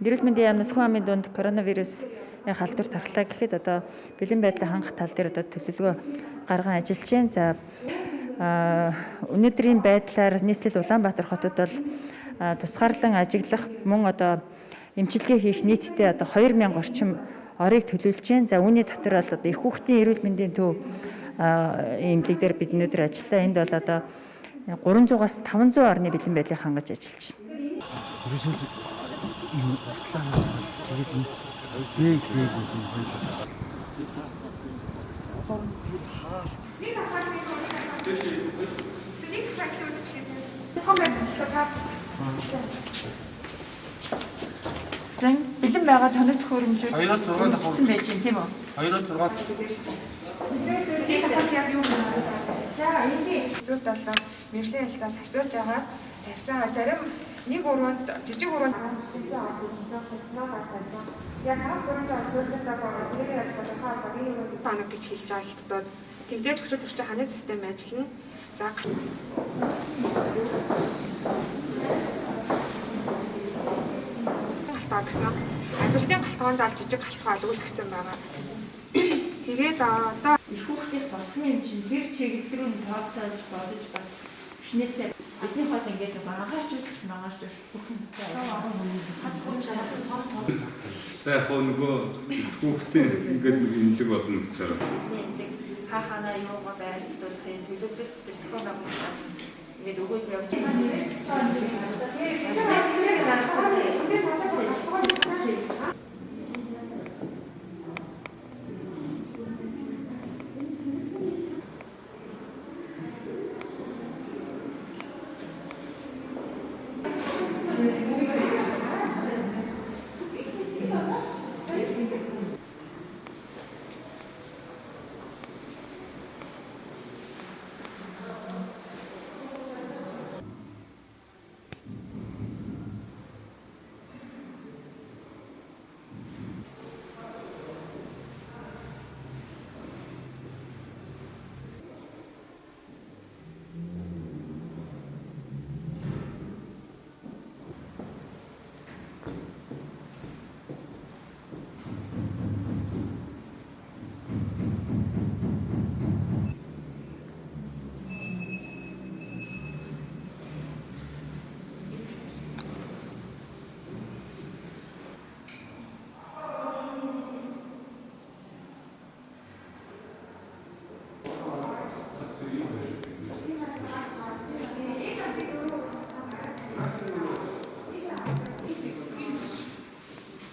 Эрүүл мэндийн яамнаас хүн амын дунд коронавирусын халдвар тархлаа гэхэд одоо бэлэн байдлаа хангах тал дээр одоо төлөвлөгөө гарган ажиллаж байна. За өнөөдрийн байдлаар нийслэл Улаанбаатар хотод бол тусгаарлан ажиглах мөн одоо эмчилгээ хийх нийтдээ одоо 2000 орчим орыг төлөвлөж байна. За үүний дотор бол одоо их хүүхдийн эрүүл мэндийн төв эмнэлэг дээр бид өнөөдөр ажиллаа. Энд бол одоо 300-аас 500 орны бэлэн байдлыг хангаж ажиллаж байна. Ерөөсөө юм утлаа тэгээд нэг нэг нэг хоёр. Зэн бэлэн байгаа тоног төхөөрөмжүүд 2-6 давхар байж байна тийм үү? 2-6 За энгийн эсвэл болон мэргэжлийн хэлтээс асууж байгаа тавьсан зарим нэг өрөөнд жижиг өрөөнд яг харах өрөөнд асуудал байгаа тэрийг яаж тодорхой болгох энэ өрөөнд тоног гэж хэлж байгаа хятадууд тэгжээж хөтөл төрчин ханы систем ажиллана. За галтгаа гэсэн. Ажилтны галтгоонд бол жижиг галтгоо бол үүсгэсэн байгаа. Тэгээд одоо Их хүүхдийн голхны юм чинь тэр чиглэл рүү нь тооцоолж бодож бас эхнээсээ бидний хол ингээд нэг анхаарч мангаашуулах бүх юм. За яг хөө нөгөө хүүхдийн ингээд нэг имлэг болно гэж байгаа. Хаа ханаа юугаа байрлуулах юм төлөвлөлт зохион байгуулалтаас ингээд өгөөд явж байна.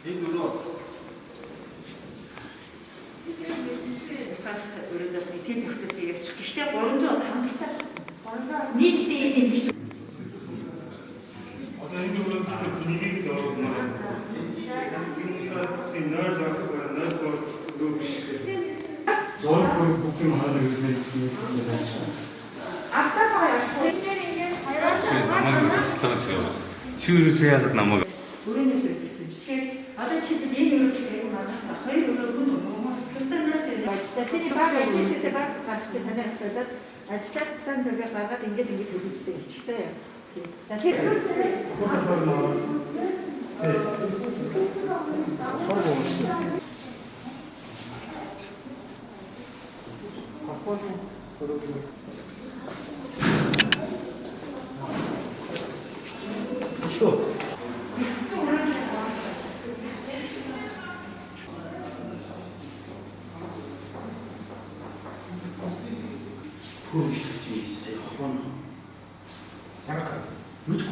Энэ өрөө Тусгаарлах өрөөнд нэг тийм зохицолтой явчих. Гэхдээ 300 бол хангалттай. 300 нийтдээ энэ ингэж Одоо энэ өрөөнд нэгийг л оруулна. Энэ нойр байхгүй нойр өрөө биш. Зураг бүх юм хаана гэж нэг автаа явах. Тэгэхээр ингээд хоёроос Намайг татгаас яа. Чи ерөөсөө яагаад намайг өрөөнөөс өгдөг. Тэгэхээр одоо жишээлбэл энэ өрөөд айгүй манайх хоёр өрөө хүн өгөө. Тусдаа нэр дээр ажиллаа. Тэр баг бизнесээ баг гаргаж чи танаар хатаад ажиллаад план зургийг гаргаад ингээд ингээд төлөвлөлтөө хийчих заяа. За тэр Шүү. Хөрөмжлөж ийсээ холбооно. Ямар